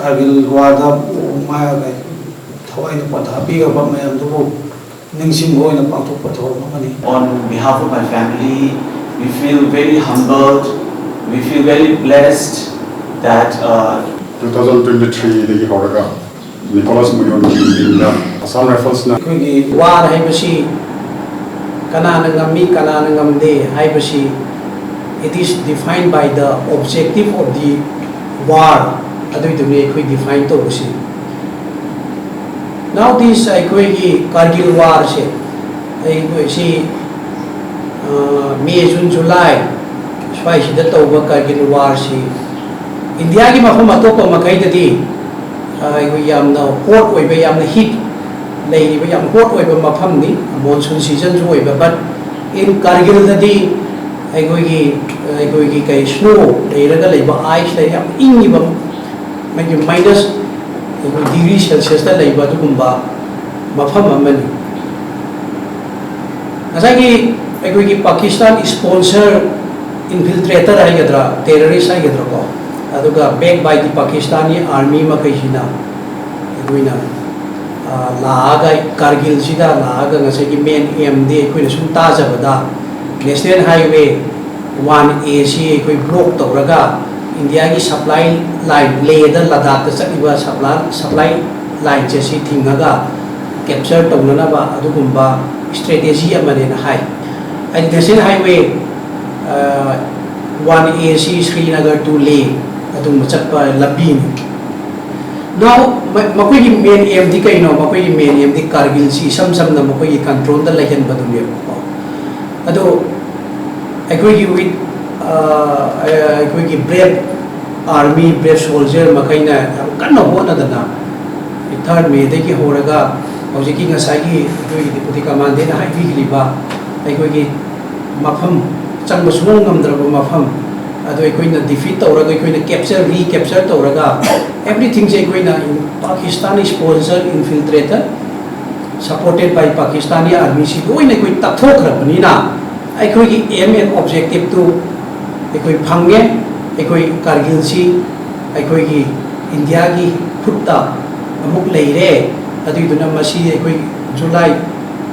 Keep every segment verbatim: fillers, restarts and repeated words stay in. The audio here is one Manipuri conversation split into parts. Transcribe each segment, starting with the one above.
ꯀꯥꯔꯒꯤꯜ ꯋꯥꯔꯗ ꯃꯥ ꯊꯋꯥꯏꯅ ꯄꯣꯊꯥ ꯄꯤꯈ꯭ꯔꯕ ꯃꯌꯥꯝꯗꯨꯕꯨ ꯅꯤꯡꯁꯤꯡꯕ ꯑꯣꯏꯅ ꯄꯥꯡꯊꯣꯛꯄ ꯊꯧꯔꯝ ꯑꯃꯅꯤ꯫ On behalf of my family, we feel very humbled, we feel very blessed that uh, two thousand twenty-three ꯗꯒꯤ ꯍꯧꯔꯒ ꯅꯤꯀꯣꯂꯥꯁ ꯃꯨꯌꯣꯟꯒꯤ ꯃꯤꯡꯗ ꯑꯁꯥꯝ ꯔꯥꯏꯐꯜꯁꯅ ꯑꯩꯈꯣꯏꯒꯤ ꯋꯥꯔ ꯍꯥꯏꯕꯁꯤ ꯀꯅꯥꯅ ꯉꯝꯃꯤ, ꯀꯅꯥꯅ ꯉꯝꯗꯦ ꯍꯥꯏꯕꯁꯤ, it is defined by the objective of the war, ꯑꯗꯨꯏꯗꯨꯅꯤ ꯑꯩꯈꯣꯏ ꯗꯤꯐꯥꯏꯟ ꯇꯧꯕꯁꯤ꯫ Now this ꯑꯩꯈꯣꯏꯒꯤ ꯀꯥꯔꯒꯤꯜ ꯋꯥꯔꯁꯦ, ꯑꯩꯈꯣꯏꯁꯤ ꯃꯦ, ꯖꯨꯟ, ꯖꯨꯂꯥꯏ ꯁ꯭ꯋꯥꯏꯁꯤꯗ ꯇꯧꯕ ꯀꯥꯔꯒꯤꯜ ꯋꯥꯔꯁꯤ ꯏꯟꯗꯤꯌꯥꯒꯤ ꯃꯐꯝ ꯑꯇꯣꯞꯄ ꯃꯈꯩꯗꯗꯤ ꯑꯩꯈꯣꯏ ꯌꯥꯝꯅ ꯍꯣꯠ ꯑꯣꯏꯕ, ꯌꯥꯝꯅ ꯍꯤꯠ ꯂꯩꯔꯤꯕ, ꯌꯥꯝ ꯍꯣꯠ ꯑꯣꯏꯕ ꯃꯐꯝꯅꯤ, ꯃꯣꯟꯁꯨꯟ ꯁꯤꯖꯟꯁꯨ ꯑꯣꯏꯕ꯫ But in ꯀꯥꯔꯒꯤꯜꯗꯗꯤ ꯑꯩꯈꯣꯏꯒꯤ, ꯑꯩꯈꯣꯏꯒꯤ ꯀꯩ, ꯁ꯭ꯅꯣ ꯂꯩꯔꯒ ꯂꯩꯕ, ꯑꯥꯏꯁ ꯂꯩ, ꯌꯥꯝ ꯏꯪꯉꯤꯕ, ꯃꯥꯒꯤ ꯃꯥꯏꯅꯁ ꯑꯩꯈꯣꯏ ꯗꯤꯒ꯭ꯔꯤ ꯁꯦꯜꯁꯤꯌꯁꯇ ꯂꯩꯕ ꯑꯗꯨꯒꯨꯝꯕ ꯃꯐꯝ ꯑꯃꯅꯤ꯫ ꯉꯁꯥꯏꯒꯤ ꯑꯩꯈꯣꯏꯒꯤ ꯄꯥꯀꯤꯁꯇꯥꯟ ꯏꯁꯄꯣꯟꯁꯔ ꯏꯟꯐꯤꯜꯇ꯭ꯔꯦꯇꯔ ꯍꯥꯏꯒꯗ꯭ꯔꯥ, ꯇꯦꯔꯔꯤꯁ ꯍꯥꯏꯒꯗ꯭ꯔꯥꯀꯣ, ꯑꯗꯨꯒ backed by the Pakistani army ꯃꯈꯩꯁꯤꯅ ꯑꯩꯈꯣꯏꯅ ꯂꯥꯛꯑꯒ, ꯀꯥꯔꯒꯤꯜꯁꯤꯗ ꯂꯥꯛꯑꯒ ꯉꯁꯥꯏꯒꯤ ꯃꯦꯟ ꯑꯦꯝꯗꯤ ꯑꯩꯈꯣꯏꯅ ꯁꯨꯝ ꯇꯥꯖꯕꯗ ꯅꯦꯁꯅꯦꯜ ꯍꯥꯏꯋꯦ ꯋꯥꯟ ꯑꯦꯁꯤ ꯑꯩꯈꯣꯏ ꯕ꯭ꯂꯣꯛ ꯇꯧꯔꯒ ꯏꯟꯗꯤꯌꯥꯒꯤ ꯁꯄ꯭ꯂꯥꯏ ꯂꯥꯏꯟ, ꯂꯦꯗ ꯂꯗꯥꯛꯇ ꯆꯠꯂꯤꯕ ꯁꯄ꯭ꯂꯥꯏ, ꯁꯄ꯭ꯂꯥꯏ ꯂꯥꯏꯟꯁꯦ ꯁꯤ ꯊꯤꯡꯉꯒ ꯀꯦꯞꯆꯔ ꯇꯧꯅꯅꯕ ꯑꯗꯨꯒꯨꯝꯕ ꯏꯁꯇ꯭ꯔꯦꯇꯦꯖꯤ ꯑꯃꯅꯦꯅ ꯍꯥꯏ꯫ ꯍꯥꯏꯗꯤ national highway one AC Srinagar two ꯂꯦ ꯑꯗꯨꯒꯨꯝꯕ ꯆꯠꯄ ꯂꯝꯕꯤꯅꯤ꯫ Now ꯃꯈꯣꯏꯒꯤ ꯃꯦꯟ ꯑꯦꯝꯗꯤ ꯀꯩꯅꯣ? ꯃꯈꯣꯏꯒꯤ ꯃꯦꯟ ꯑꯦꯝꯗꯤ ꯀꯥꯔꯒꯤꯜꯁꯤ ꯏꯁꯝ ꯁꯝꯅ ꯃꯈꯣꯏꯒꯤ ꯀꯟꯇ꯭ꯔꯣꯜꯗ ꯂꯩꯍꯟꯕꯗꯨꯅꯦꯕꯀꯣ꯫ ꯑꯗꯣ ꯑꯩꯈꯣꯏꯒꯤ ꯋꯤꯠ ꯑꯩꯈꯣꯏꯒꯤ ꯕ꯭ꯔꯦꯞ ꯑꯥꯔꯃꯤ, ꯕ꯭ꯔꯦꯞ ꯁꯣꯜꯖꯔ ꯃꯈꯩꯅ ꯌꯥꯝ ꯀꯟꯅ ꯍꯣꯠꯅꯗꯅ ꯊꯥꯔꯠ ꯃꯦꯗꯒꯤ ꯍꯧꯔꯒ ꯍꯧꯖꯤꯛꯀꯤ ꯉꯁꯥꯏꯒꯤ ꯑꯩꯈꯣꯏꯒꯤ ꯗꯤꯄꯨꯇꯤ ꯀꯃꯥꯟꯗꯦꯟꯅ ꯍꯥꯏꯕꯤꯈ꯭ꯔꯤꯕ ꯑꯩꯈꯣꯏꯒꯤ ꯃꯐꯝ ꯆꯪꯕ ꯁꯨꯡꯉꯝ ꯉꯝꯗ꯭ꯔꯕ ꯃꯐꯝ ꯑꯗꯨ ꯑꯩꯈꯣꯏꯅ ꯗꯤꯐꯤꯠ ꯇꯧꯔꯒ, ꯑꯩꯈꯣꯏꯅ ꯀꯦꯞꯆꯔ, ꯔꯤꯀꯦꯞꯆꯔ ꯇꯧꯔꯒ, ꯑꯦꯚ꯭ꯔꯤꯊꯤꯡꯁꯦ ꯑꯩꯈꯣꯏꯅ Pakistan sponsor infiltrator supported by Pakistani army ꯁꯤ ꯂꯣꯏꯅ ꯑꯩꯈꯣꯏ ꯇꯛꯊꯣꯛꯈ꯭ꯔꯕꯅꯤꯅ ꯑꯩꯈꯣꯏꯒꯤ aim and objective ꯇꯨ ꯑꯩꯈꯣꯏ ꯐꯪꯉꯦ꯫ ꯑꯩꯈꯣꯏ ꯀꯥꯔꯒꯤꯜꯁꯤ ꯑꯩꯈꯣꯏꯒꯤ ꯏꯟꯗꯤꯌꯥꯒꯤ ꯈꯨꯠꯇ ꯑꯃꯨꯛ ꯂꯩꯔꯦ꯫ ꯑꯗꯨꯏꯗꯨꯅ ꯃꯁꯤ ꯑꯩꯈꯣꯏ ꯖꯨꯂꯥꯏ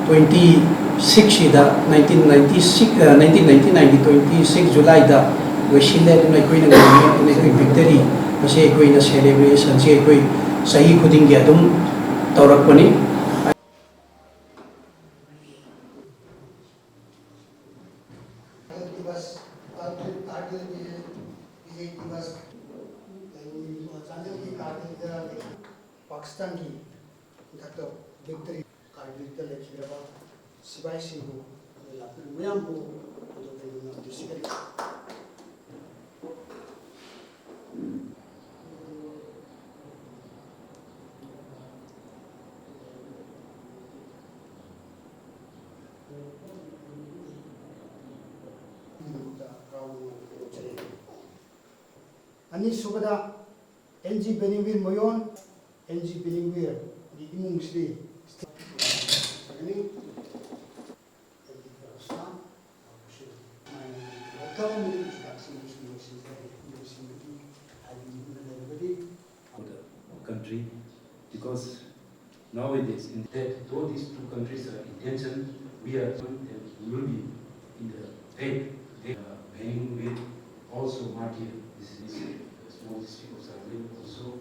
ꯇ꯭ꯋꯦꯟꯇꯤ ꯁꯤꯛꯁꯁꯤꯗ, nineteen ninety six, nineteen ninety ꯅꯥꯏꯟꯒꯤ ꯇ꯭ꯋꯦꯟꯇꯤ ꯁꯤꯛꯁ ꯖꯨꯂꯥꯏꯗ ꯂꯣꯏꯁꯤꯜꯂꯦ꯫ ꯑꯗꯨꯅ ꯑꯩꯈꯣꯏꯅ ꯉꯝꯃꯤ, ꯑꯗꯨꯅ ꯑꯩꯈꯣꯏ ꯚꯤꯛꯇꯔꯤ ꯑꯁꯤ ꯑꯩꯈꯣꯏꯅ ꯁꯦꯂꯦꯕ꯭ꯔꯦꯁꯟꯁꯤ ꯑꯩꯈꯣꯏ ꯆꯍꯤ ꯈꯨꯗꯤꯡꯒꯤ ꯑꯗꯨꯝ ꯇꯧꯔꯛꯄꯅꯤ꯫ ꯀꯥꯔꯒꯤꯜ ꯗꯤꯕꯁ, ꯀꯥꯔꯒꯤꯜ, ꯀꯥꯔꯒꯤꯜꯒꯤ ꯕꯤꯖꯣꯏ ꯗꯤꯕꯁ, ꯆꯥꯟꯗꯦꯜꯒꯤ ꯀꯥꯔꯒꯤꯜꯗ ꯂꯩ, ꯄꯥꯀꯤꯁꯇꯥꯟꯒꯤ ꯃꯊꯛꯇ ꯚꯤꯛꯇꯔꯤ, ꯀꯥꯔꯒꯤꯜꯗ ꯂꯩꯈꯤꯗ꯭ꯔꯕ ꯁꯤꯐꯥꯏꯁꯤꯡꯕꯨ, ꯂꯥꯛꯄꯤꯔꯤꯕ ꯃꯌꯥꯝꯕꯨ ꯍꯟꯗꯣꯛꯄ ꯉꯝꯗꯦ꯫ ꯁꯤꯒꯗꯤ ꯑꯅꯤꯁꯨꯕꯗ, N G Beningbir Mayon, N G ꯕꯦꯅꯤꯡꯕꯤꯔꯒꯤ ꯏꯃꯨꯡꯁꯤꯗꯤ for the country, because nowadays, in that though these two countries are in tension, we are and we will be in the faith. They are paying with also martyr. This is a small district of Saraikela also.